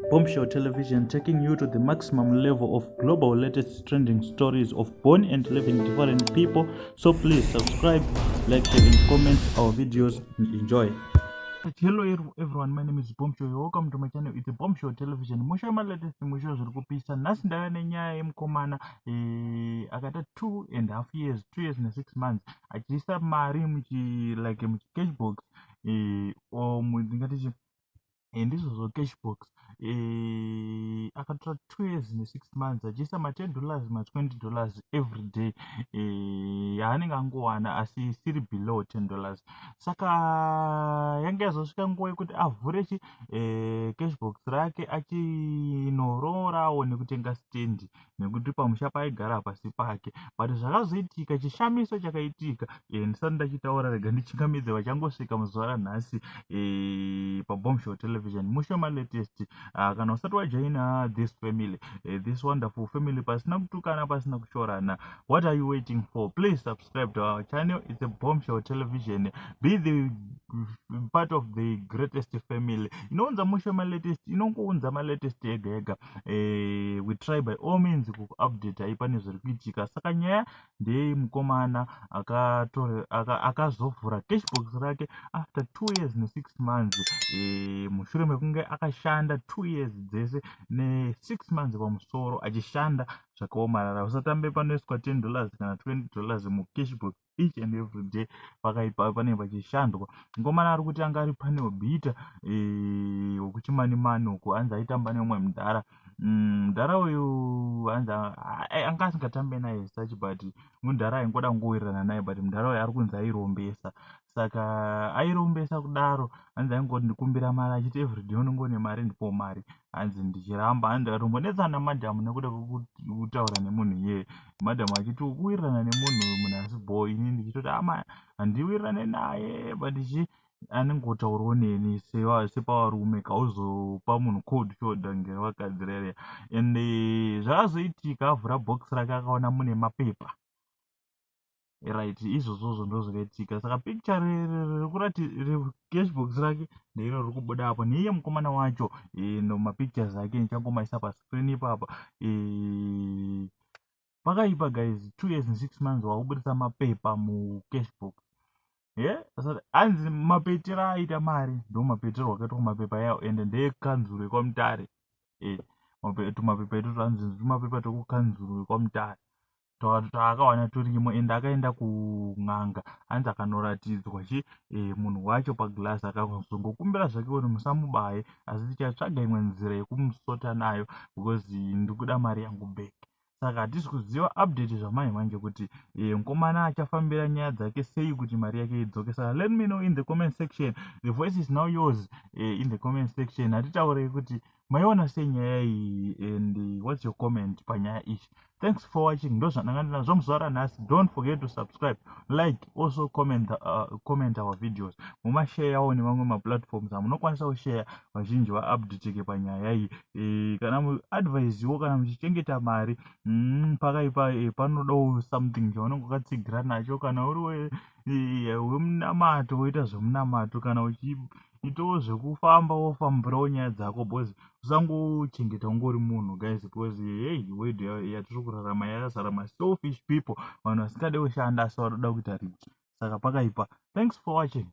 Bombshell Television, taking you to the maximum level of global latest trending stories of born and living different people. So please subscribe, like, share and comment our videos and enjoy. Hello everyone, my name is Bombshell. Welcome to my channel. It's a Bombshell Television. Musho malatest, musho zviri kupisa. Nhasi ndava nenyaya yemukomana akaita 2.5 years, 2 years ne6 months achiisa mari muchi like muchicash box or ndingati ndizvozvo, cash box. Akatora 2 years ne6 months achiisa ma10 dollars, ma20 dollars every day yaanenge angowana, asi isiri below $10. Saka yange yazosvika nguva yekuti avhure chi cash box rake achinororawo nekutenga stendi, nekuti pamusha paaigara pasi pake. But zvakazoitika, chishamiso chakaitika, ndisati ndachitaura, rega ndichingamidze vachangosvika muzuva ranhasi paBombshell Television, musho malatest. Kana usati wajoina this family, this wonderful family, pasina kutukana, pasina kushorana, what are you waiting for? Please subscribe to our channel. It's a Bombshell Television. Be the part of the greatest family inounza musho malatest, inongounza malatest ega ega. We try by all means kukuupdate pane zviri kuitika. Saka nyaya ndeyemukomana akazovhura cashbox rake after 2 years ne6 months, mushure mekunge akashanda 2 years dzese ne6 months pamusoro achishanda zvakaomarara. Usatambe panoiswa $10 kana $20 mucashbox each and every day. Pakaipa, panenge pachishandwa. Mukomana ari kuti anga ari panel beater wekuChimanimani uku. Hanzi aitamba neumwe mudhara. Mudhara uyu hanzi anga asingatambe naye such, but mudhara aingoda kungowirirana naye. But mudhara uyu ari kunzi airombesa. Saka airombesa kudaro, hanzi aingoti ndikumbira mari, achiti everyday unenge une mari, ndipo mari. Hanzi ndichiramba, hanzi ndikatombonetsana namadhamu nekuda kwekutaura nemunhu iyeye. Madhamu achiti ukuwirirana nemunhu, munhu asi boy. Inini ndichitoti ama handiwirirane naye, but chi anengotaurawo neni sepavarume, kauzopa munhu cold shoulder ngevakadzi rere. And zvakazoitika, avhura box rake, akaona mune mapepa, right? Izvozvozvo ndo zvakaitika. Saka picture rekurati cashbox rake ndeiro riri kubuda apo, neiye mukomana wacho no mapictures ake ndichangomaisa pascreen ipapa. Pakaipa guys, 2 years and 6 months wakubudisa mapepa mucashbox. Ye hanzi mapetero aita mari ndo mapetero akaitwa mapepa yawo, ende ndeekanzuro yekwaMutare. Tumapepa itoto hanzi tumapepa twekukanzuro yekwaMutare twaakawana turimo. Ende akaenda kun'anga, hanzi akanoratidzwa chi munhu wacho paglass, akazongokumbira zvake kuti musamubaye, asi tichatsvaga imwe nzira yekumusota nayo because ndikuda mari yangu back. Saka hatisi kuziva update zvamai manje kuti mukomana achafambira nyaya dzake sei kuti mari yake idzoke. Saka let me know in the comment section. The voice is now yours. In the comment section hatitaurei kuti maiona sei nyaya iyi and what's your comment panyaya iyi. Thanks for watching. Ndo zvandanga ndinazvo muzuva ranhasi. Don't forget to subscribe, like, also comment our videos, mumasharewo nemamwe maplatforms amunokwanisa kushare, vazhinji vaupdateke panyaya iyi. Kana advicewo, kana muchichengeta mari, pakaipa, panodawo something chaunenge wakatsigira nacho. Kana uri wemunamato, woita zvemunamato. Kana uchiitawo zvekufamba, wofambirawo nyaya dzako, because usangochengeta ungori munhu guys, because hey, world yatiri kurarama yakazara maselfish people, vanhu vasingade kushanda asi vanoda kuita rich. Saka pakaipa. Thanks for watching.